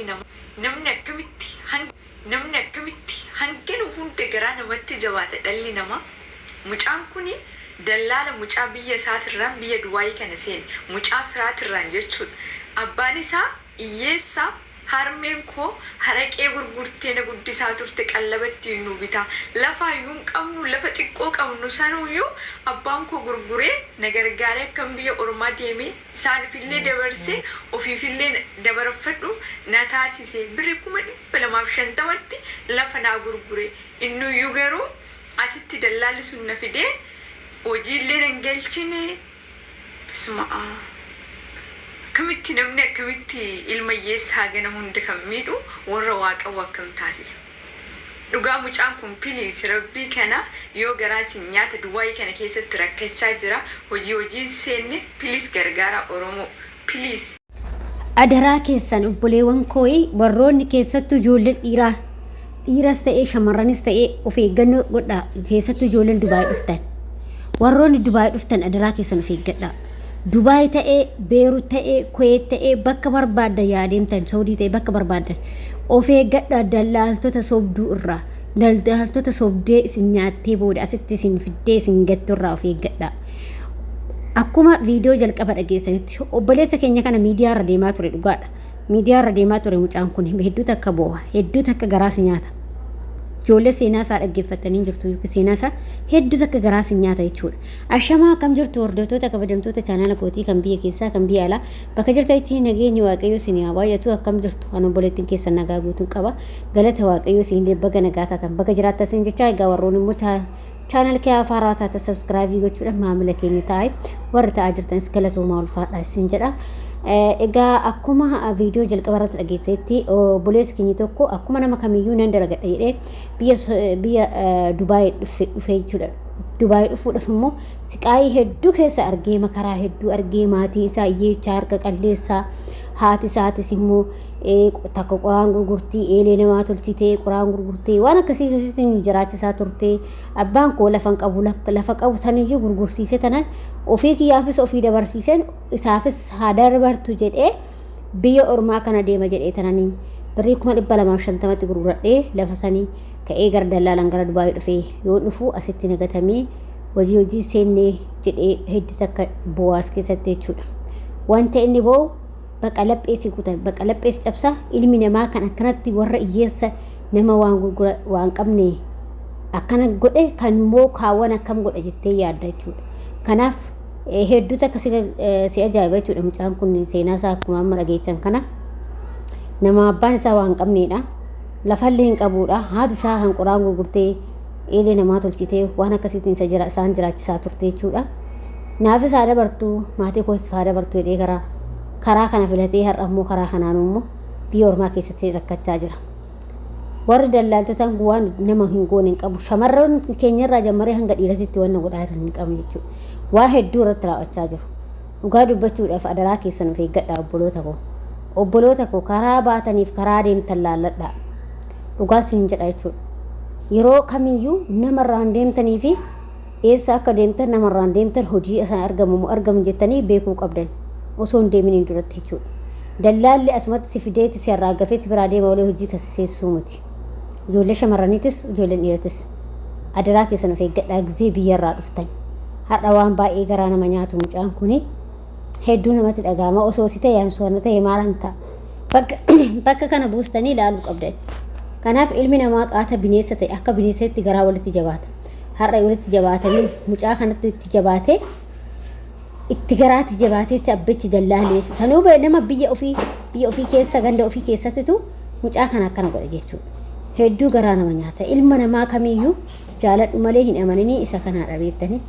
Namaa namni akkamitti namni akkamitti hangana hunda garaa namatti jabaata dhalli namaa. Mucaan kuni dallaala mucaa biyya isaatirraan biyya Dubaayii kana seene mucaa firaatirraan jechuudha. Abbaan isaa hiyyeessa. Harmeen koo haraqee gurgurtee na guddisaa turte qallaba ittiin nu bitaa. Lafaayyuu hin qabnu lafa xiqqoo qabnu sanuyyuu abbaan koo gurguree na gargaaree akkan biyya ormaa deemee isaanifillee dabarsee ofiifillee dabarfadhu na taasise. Birrii 250,000tti lafa naa gurgure. Innuyyuu garuu asitti dallaalli sun na fidee hojiillee nan galchine. Besma'aa. Akkamitti namni akkamitti ilma hiyyeessa hagana hunda kan miidhu warra waa qabu akkam taasisa. Dhugaa mucaan kun please rabbii kana yoo garaa isin nyaata Dubai kana keessatti rakkachaa jira hojii hojii hin seenne please gargaaraa oromoo please. Adaraa keessan obboleewwan kooyi warroonni keessattuu ijoolleen dhiiraa dhiiras ta'ee shamarranis ta'ee of eeggannoo godhaa keessattuu ijoolleen Dubaay dhuftan. Warroonni Dubaay dhuftan adaraa keessan of eeggadhaa. Dubaay ta'ee Beerut ta'ee Kuweet ta'ee bakka barbaaddan yaa deemtan Saudii ta'ee bakka barbaaddan of eeggadhaa dallaaltota sobduu irraa daldaaltota sobdee isin nyaattee booda asitti isin fiddee isin gattu irraa of eeggadhaa. Akkuma viidiyoo jalqaba dhageessanitti obboleessa keenya kana miidiyaa irra deemaa ture dhugaadha. Miidiyaa irra deemaa ture mucaan kun hedduu takka boo'a hedduu takka garaa si nyaata. Ijoollee seenaa isaa dhaggeeffattanii jirtu yookiin seenaa isaa hedduu takka garaa si nyaata jechuudha. Ashamaa akkam jirtu hordoftoota kabajamtoota chaanaala kootii kan biyya keessaa kan biyya alaa bakka jirtanitti nageenyi waaqayyoo isin haa baay'atu akkam jirtu an obboleettiin keessan nagaa guutuun qaba galata waaqayyoo isin baga nagaa taatan baga jiraattan isin jechaa egaa warroon immoo Channel kee haaraa taate subscribe gochuudhaan maamila keenya taa'e warri ta'aa jirtanis galatoomaa ulfaadha isin jedha. Egaa akkuma viidiyoo jalqaba irratti dhageessetti obboleessi keenya tokko akkuma nama kamiyyuu nan dalagadha jedhee biyya biyya Dubaay dhufe jechuudha. Dubaay dhufuudhaaf immoo siqaayii hedduu keessa argee makaraa hedduu argee maatii isaa hiyyeechaa harka qalleessaa haati isaatis immoo takka qoraan gurgurtii eelee namaa tolchitee qoraan gurgurtee waan akkasii akkasiitiin jiraachisaa turte abbaan koo lafa hin qabu lafa qabu saniyyuu gurgursiisee tanan ofii kiyyaafis ofii dabarsiiseen isaafis haa dabartu jedhee biyya ormaa kana deema jedhee tananii birrii 250,000tti gurguradhee lafa sanii ka'ee gara dallaalan gara Dubaayii dhufee yoo dhufu asitti nagatamee hojii hojii seennee jedhee heddi takka bo'aas keessatti jechuudha. Wanta inni bo'u baqa laphee si kuta baqa laphee si cabsa ilmi namaa kan akkanatti warra hiyyeessa nama waan gurgura waan qabne akkana godhe kan immoo kaawwan akkam godha jettee yaadda jechuudha. Kanaaf hedduu takka si ajaa'iba jechuudha mucaan kun seenaa isaa akkuma amma dhageechan kana nama abbaan isaa waan qabneedha lafallee hin qabuudha haati isaa kan qoraan gurgurtee eelee namaa tolchitee waan akkasiitiin isaan jiraachisaa turte jechuudha. Naafis haa dabartu, maatii kootis haa dabartu jedhee karaa karaa kana filatee har'a immoo karaa kanaan immoo biyya ormaa keessatti rakkachaa jira. Warri dallaaltotaan waan nama hin goone hin qabu. Shamarran keenyarraa jammaree hanga dhiiratitti waan godhaa jiran hin qabu jechuudha. Waa hedduu irratti raawwachaa jiru. Dhugaa dubbachuudhaaf adaraa keessan of eeggadhaa obboloota koo. Obboloota koo karaa baataniif karaa deemtan laalladhaa. Dhugaa isin jedha jechuudha. Yeroo kamiyyuu namarraan deemtanii fi Eessa akka deemtan namarraan deemtan hojii isaan argamu moo argamu jettanii beekuu qabdan osoo hin deeminiin duratti jechuudha. Dallaalli asumatti si fideeti si arraaggafee si biraa deema malee hojii kan si seensisuu miti. Ijoollee shamarraniitis ijoolleen dhiiratis adaraa keessan of eeggadhaa gizee biyyarraa dhuftan. Har'a waan baay'ee garaa nama nyaatu mucaan kuni hedduu namatti dhaga'ama osoo si ta'e ansoona ta'e maalan ta'a. Bakka bakka kana buustanii ilaaluu qabdan. Kanaaf ilmi namaa qaata bineensa ta'e akka bineensaatti garaa walitti jabaata. Har'a walitti jabaatanii mucaa kanatti itti jabaatee itti garaatti jabaateetti abbichi dallaalee sanuu nama biyya ofii keessa ganda ofii keessattitu mucaa kana akkana godha jechuudha. Hedduu garaa nama nyaata. Ilma namaa kamiyyuu jaaladhu malee hin amaninii isa kanaadha beektanii.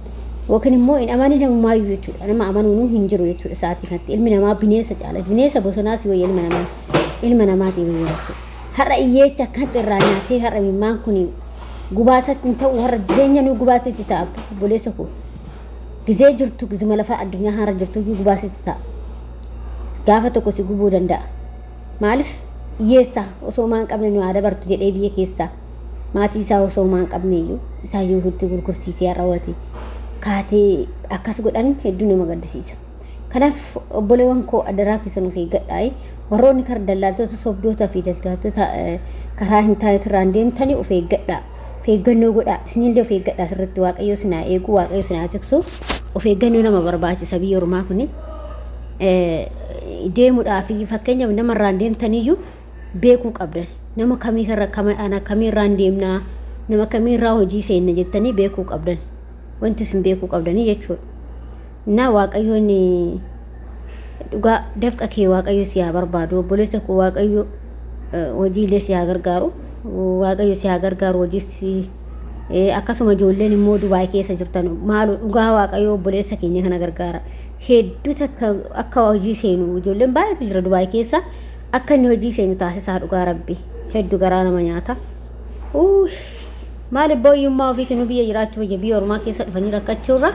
Yookiin immoo hin amanin namumaayyuu jechuudha. Nama amanuunuu hin jiru jechuudha sa'aatii kanatti. Ilmi namaa bineensa caala. Bineensa bosonaas yoo ilma namaa ilma namaatii wayya jechuudha. Har'a hiyyeecha akkanatti irraa nyaatee har'a imimmaan kun gubaa isatti hin ta'u har'a jireenya nu gubaa sitti ta'a obboleessa koo. Gizee jirtu gizuma lafa addunyaa har'a jirtu iyyuu gubaa sitti ta'a. Gaafa tokko si gubuu danda'a. Maaliif hiyyeessa osoo maan qabne nu haa dabartu jedhee biyya keessaa maatii isaa osoo maan qabne iyyuu isaa iyyuu itti gurgursiisee har'a wati kaatee akkas godhan hedduu nama gaddisiisa. Kanaaf obboleewwan koo adaraa keessan of eeggadhaa. Warroonni kara dallaaltota sobdootaa fi daldaaltota karaa hin taanetirraan deemtanii of eeggadhaa. Of eeggannoo godhaa. Isinillee of eeggadhaa sirriitti Waaqayyo isin haa eegu, Waaqayyo isin haa tiksu. Of eeggannoo nama barbaachisa biyya ormaa kuni. Deemuudhaaf fakkeenyaaf namarraan deemtaniyyuu beekuu qabdan. Nama kamiirraan deemnaa, nama kamiirraa hojii seenna jettanii beekuu qabdan. Wanti isin beekuu qabdanii jechuudha. Innaa Waaqayyoon dhugaa dafqa kee Waaqayyo si haa barbaadu. Obboleessa koo Waaqayyo hojiilee si haa gargaaru. Waaqayyo si haa gargaaru hojii si akkasuma ijoolleen immoo Dubaay keessa jirtan maaloo dhugaa Waaqayyo obboleessa keenya kana gargaara. Hedduu takka akka hojii seenu ijoolleen baay'eetu jira Dubaay keessa akka inni hojii seenu taasisaa dhugaa Rabbi. Hedduu garaa nama nyaata. Maal ibboo hiyyummaa ofiitiin biyya jiraachuu wayya biyya ormaa keessa dhufanii rakkachuurra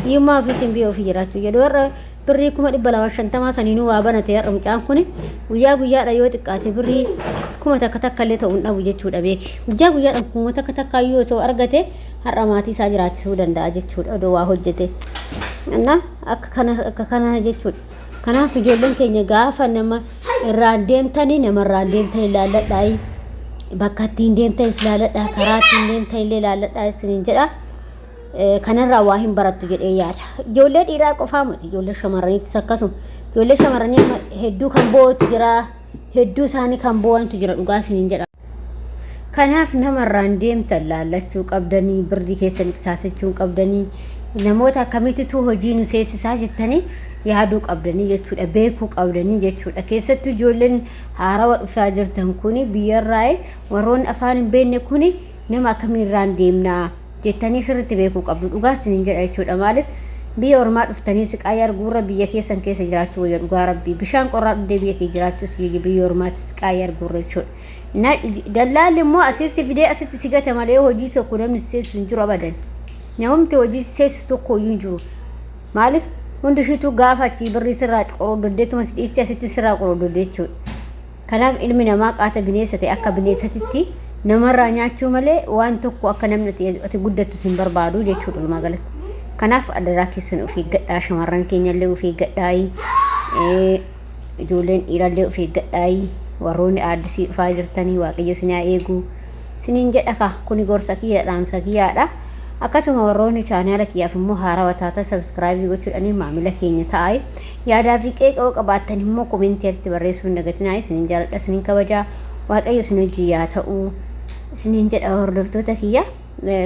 hiyyummaa ofiitiin biyya ofii jiraachuu jedhu warra birrii 250,000 saniinuu waa banate har'a mucaan kun guyyaa guyyaadha yoo xiqqaate birrii 1000 takka illee ta'uu hin dhabu jechuudha beeki guyyaa guyyaadhaan 1000 takka yoo osoo argate har'a maatii isaa jiraachisuu danda'a jechuudha odoo waa hojjete na akka kana jechuudha. Kanaaf ijoolleen keenya gaafa nama irraan deemtanii namarraan deemtanii ilaalladhaa bakka ittiin deemtanis ilaalladhaa karaa ittiin deemtan illee ilaalladhaa isiniin jedha. Kanarraa waa hin barattu jedhee yaada. Ijoollee dhiiraa qofaa miti ijoollee shamarraniitis akkasuma. Ijoollee shamarranii amma hedduu kan boo'utu jira hedduu isaanii kan boo'antu jira dhugaa isiniin jedha. Kanaaf namarraan deemtan laallachuu qabdanii birrii keessan qisaasachuu qabdanii namoota akkamittitu hojii nu seessisaa jettanii yaaduu qabdanii jechuudha beekuu qabdanii jechuudha keessattuu ijoolleen haarawa dhufaa jirtan kuni biyyarraa warroonni afaan hin beekne kuni nama akkamiirraan deemnaa jettanii sirriitti beekuu qabdu dhugaa isiniin jedha jechuudha maaliif biyya ormaa dhuftanii siqaayii arguurra biyya keessan keessa jiraachuu wayya dhugaa rabbii bishaan qorraa dhugdee biyya kee jiraachuus biyya ormaatti siqaayii arguurra jechuudha. Dallaalli immoo asii si fidee asitti si gata malee hojii tokko namni si seessisu hin jiru abadan. Namumti hojii si seessisu tokko iyyuu hin jiru. Maaliif hundi ishiituu gaafa achii birrii sirraa qorooddoddeetuma si dhiistee asitti sirraa qorooddodde jechuudha. Kanaaf ilmi namaa qaata bineensa ta'e akka bineensatitti namarraa nyaachuu malee waan tokko akka namni ati guddattu sin barbaadu jechuudha walumaa galatti. Kanaaf adaraa keessan of eeggadhaa shamarran keenyallee of eeggadhaa. Ijoolleen dhiirallee of eeggadhaa warroonni aaddisii dhufaa jirtanii waaqayyo isin haa eegu isiniin jedha ka kuni gorsa kiyya dhaamsa kiyyaadha. Akkasuma warroonni chaanaala kiyyaaf immoo haarawa taatan sabskraayibii gochuudhaan maamila keenya ta'aa. Yaadaa fi qeeqa yoo qabaattan immoo komentii irratti barreessuu hin dagatinaa. Isinin jaaladha, isinin kabajaa. Waaqayyo isin hojii yaa ta'u isinin jedha hordoftoota kiyya.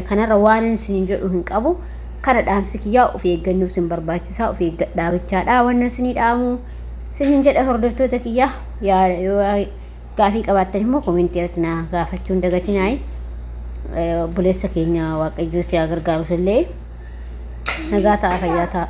Kanarra waan isinin jedhu hin qabu. Kana dhaamsi kiyyaa of eeggannoo isin barbaachisaa of eeggadhaa bichaadha waan isinii dhaamu. Isinin jedha hordoftoota kiyya. Yoo gaafii qabaattan immoo komentii irratti na gaafachuu hin dagatinaa. Obboleessa keenya Waaqayyo si haa gargaaru illee nagaa ta'a fayyaa ta'a.